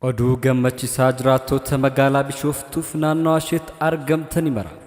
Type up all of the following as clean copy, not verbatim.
Oduu gammachiisaa jiraattota magaalaa Bishooftuuf naannawa isheetti argamtani maraaf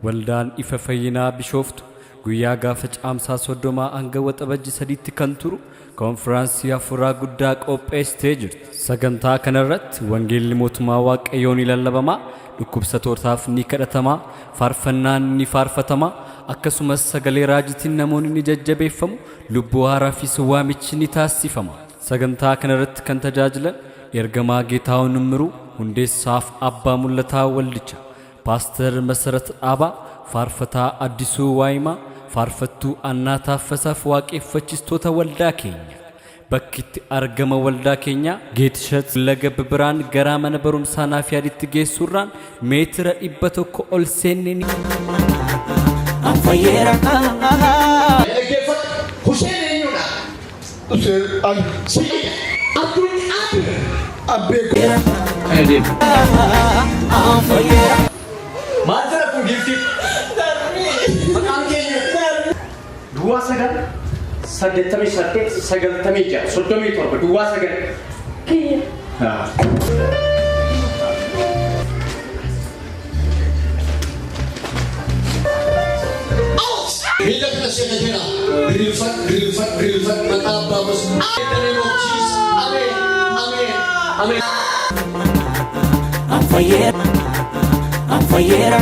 Waldaan Ifa Fayyinaa Bishooftu guyyaa gaafa Caamsaa 30 hanga Waxabajji 3tti kan turu konfiraansii hafuuraa guddaa qopheessitee jirti. Sagantaa kana irratti wangeelli mootummaa Waaqayyoo ni lallabama, dhukkubsatootaaf ni kadhatama, faarfannaan ni faarfatama, akkasumas sagalee raajiitiin namoonni ni jajjabeeffamu, lubbuu haaraafis waamichi ni taasifama. Sagantaa kana irratti kan tajaajilan Ergamaa Geetaahun Immiruu, hundeessaaf abbaa mul'ataa waldicha, Paaster Masarat Dhaabaa, Faarfataa Addisuu Waayimaa, Faarfattuu Annaa Taaffasaaf waaqeeffachistoota waldaa keenya. Bakki itti argama waldaa keenyaa Geetishat Laga Bibiraan garaa mana barumsaa Naafiyaaditti geessuurraan meetira 100 ol seennee ni Anfayyeera. Dhaggeeffadhu. Huseen eenyudha? Huseen ani. Siidha. Abdul Qaadir. Abbee koo. Anfayyeera. Maal jedha kun giiftii? Maqaan keenya. Duwwaa 9 88 96 37 duwwaa 9. Kiyya. Miila kana seeqateera. Diriirfadhu, diriirfadhu, diriirfadhu. Maqaa abbaa gosa. In the name of Jesus. Ameen. Ameen. Ameen. Anfayyeera. Anfayyeera.